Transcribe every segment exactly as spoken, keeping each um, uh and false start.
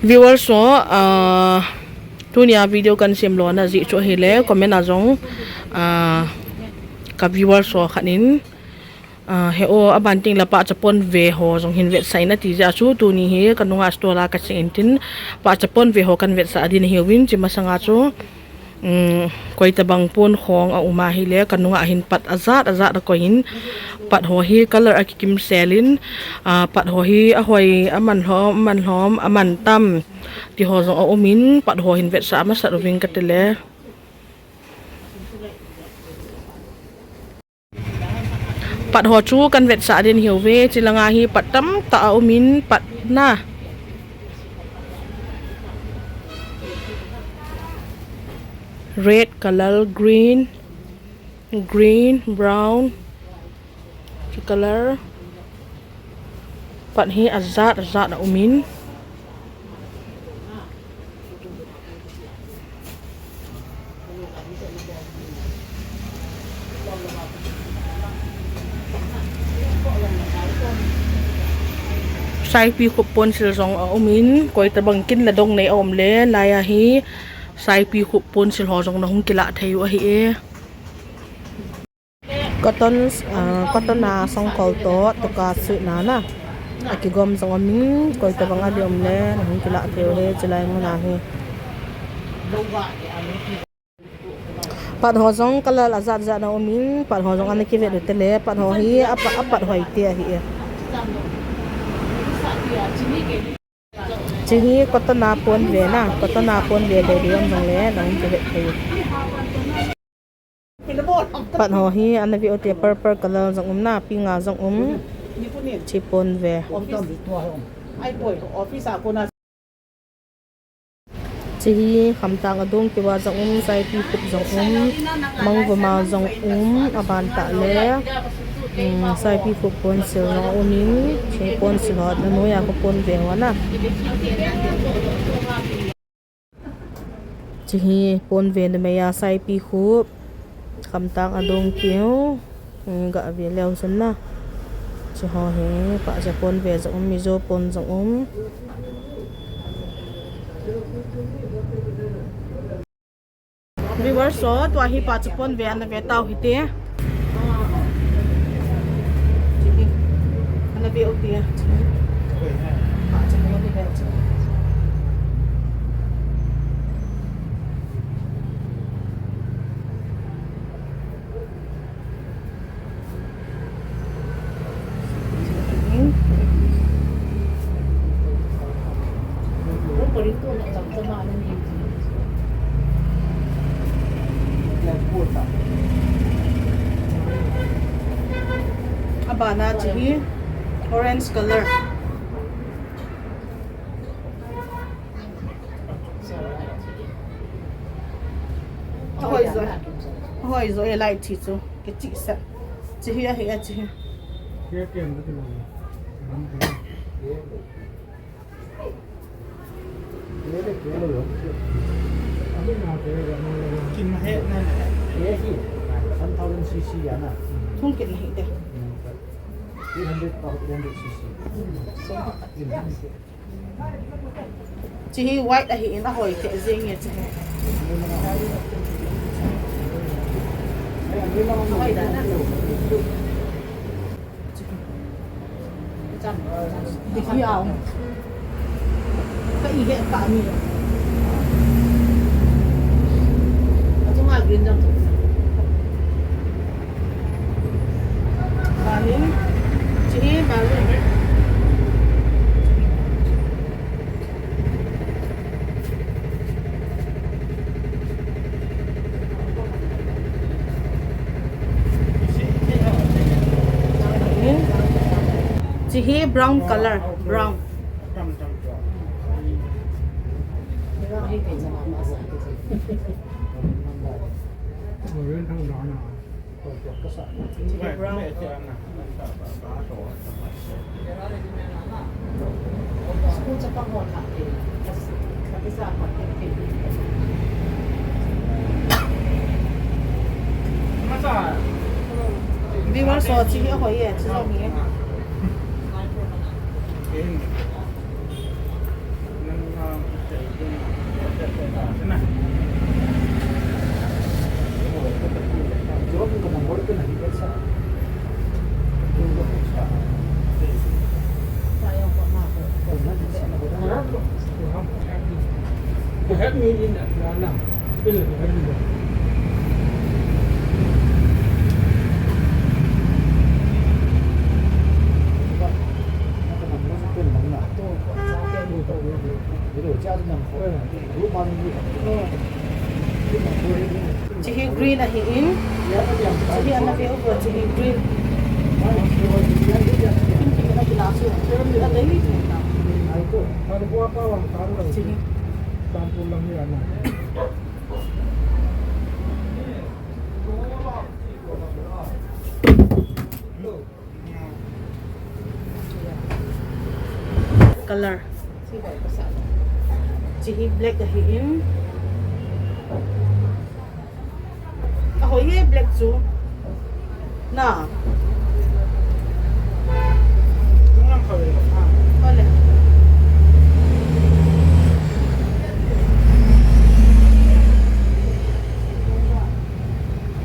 Viewers ho, ah, tunia video kahin sem lona jeh chu ahile, comment a jong, ah, ka viewers ho khat in, ah, he o, aban teng le pahcha ponve ho jong hin vetsah in ati jeh a chu, tuni hi ka nunga store a ka cheng in tin, pahcha ponve ho kahin vetsah ding ahiuvin, chi masanga chu, um, koi tabang pon khong a um ahile, ka nunga hin pat ajat ajat a koi in, pat ho hi color a kikim sel in, ah, pat ho hi ahoi, aman lhom, aman lhom, aman tam, ti ho jong a um in, pat ho hin vetsah masat uvin kati le. Pat ho chu kahin vetsah ding ahiuve, chi langa hi pat tamtah a um in, pat na. Red color, green, green, brown, chi color. Pat hi ajat ajat a um in. Saipikhup ponsil jong a um in, koi tabang kin le dong nei a um le, lai a hi Saipikhup ponsil ho jong na hung kilah thei u ahi e. Cotton, ah, cotton a songkol toh, toka suit na na. A kigom jong um in, koi tabang a ding um le, na hung kilah thei u ahi, chulai mun a hi. Pat ho jong color ajat jat na um in, pat ho jong ana kivet u te le, pat ho hi a pa-, a pat hoi te ahi e. Chi hi cotton a ponve na, cotton a ponve le ding um jong le, na hung kivet thei u. Pat ho hi ana ve u te, purple color jong um na, pink a jong um. Chi ponve. Chi hi khamtang adong keu a jong um, Saipikhup jong um, mangvom a jong um, aban tah le, um, Saipikhup ponsil jong a um in, chi ponsil ho, na noi a ka ponve ho na. Chi hi ponve numei a Saipikhup, khamtang adong keu, eh, ga ve leu chun na. Chi ho hi, pahcha ponve jong um, Mizo pon jong um. Viewers ho, tua hi pahcha ponve ana ve tau hite. Ana ve u te. Abana chi hi orange color. Ahoi jo. Ahoi jo e, light thi chu. Kichih sah. Chi hi ahi a chi hi. Kin ma he na. One thousand C C ya na. Thung kin hi de. Three hundred per hundred C C. So, Chi hi white ahi in ahoi te jing e chi hi. Ahoi da na. Chi hi a um. Ka i he ka mi. Achunga green jam chu. Manin, chi hi maroon. Chi hi brown color, brown. Viewers ho, chi hi ahoi e, chi jong hi. Chihi green ahin. Chihi ana ve uvo, chihi green. Pink hi ana kila chu. Adei. Chihi. Color. Chihi black ahin. Ahoi e black chu. Na. Ole.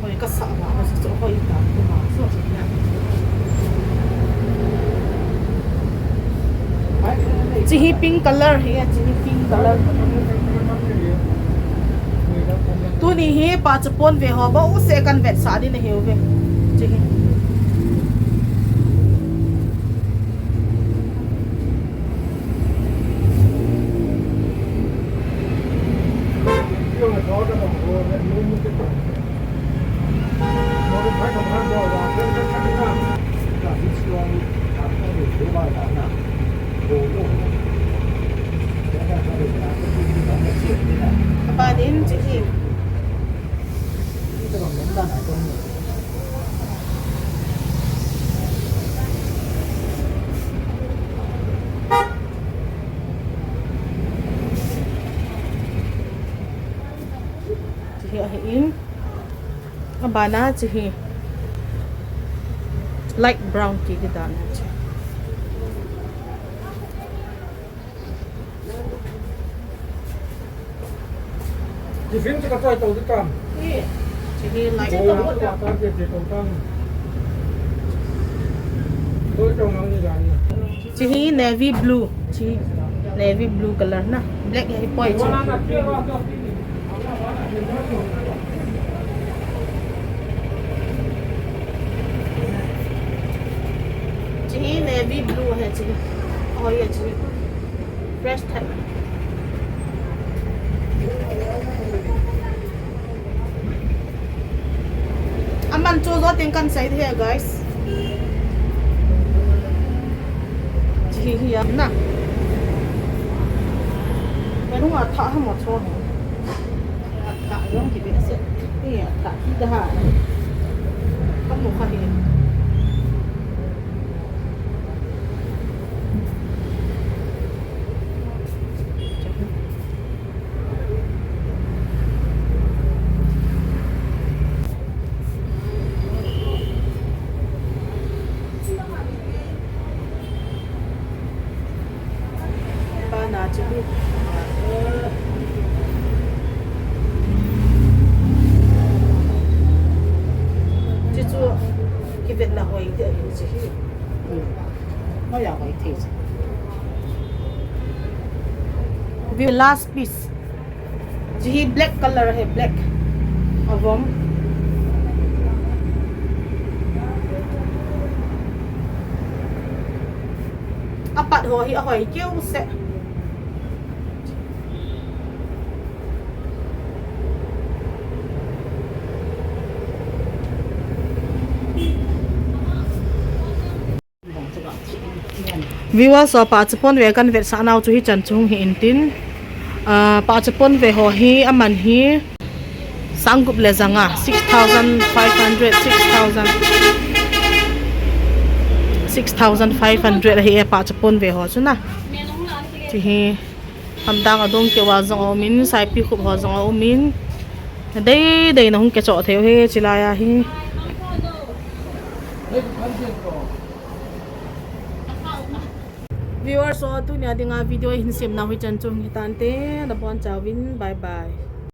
Hoi, ka sa ba, ka sa hoi ta, ka ba, so. Chihi pink color hi, chihi pink color. Tuni hi pachapon ve ho bou se kan vetsah ding ahiuve. Chihi. Kapan in, chihi. Chihi ahin. Abana chihi. Light brown kiki dan a chihi. Tiffin chu ka choi to di kam. Chihi light brown. Chihi navy blue. Chihi navy blue color na. Black hi poi chihi. Chihi navy blue hi chihi. Hoi e chihi. Fresh tah. Aman chu jo teng kan sei thei, guys. Chihi hi am na. Menu a tha ha mo cho. Athah jong kibehseh. Ni athah kida ha. Kamu kha hi. Bana chu hi. Chuchu kivetna hoi te ahi chu hi. Hmm. Hoi a hoi thei chu. The last piece. Chihi black color hi, black. Avom. Apat ho hi ahoi keu seh. Viewers ho, pachapon ve kan vetsah nau chu hichan chu hung hi intin. Ah, pachapon ve ho hi aman hi sang gup le janga, six thousand five hundred, six thousand, six thousand five hundred ahi e pachapon ve ho chu na. Chihi. Hamdang adong keu a jong aumin, saipi khup ho jong aumin. Dei dei na hung kichoh thei u hi, chilai a hi. Viewers ho, tunia dinga video hin semnau hichan chu hung hitante, nabonchauvin, bye bye.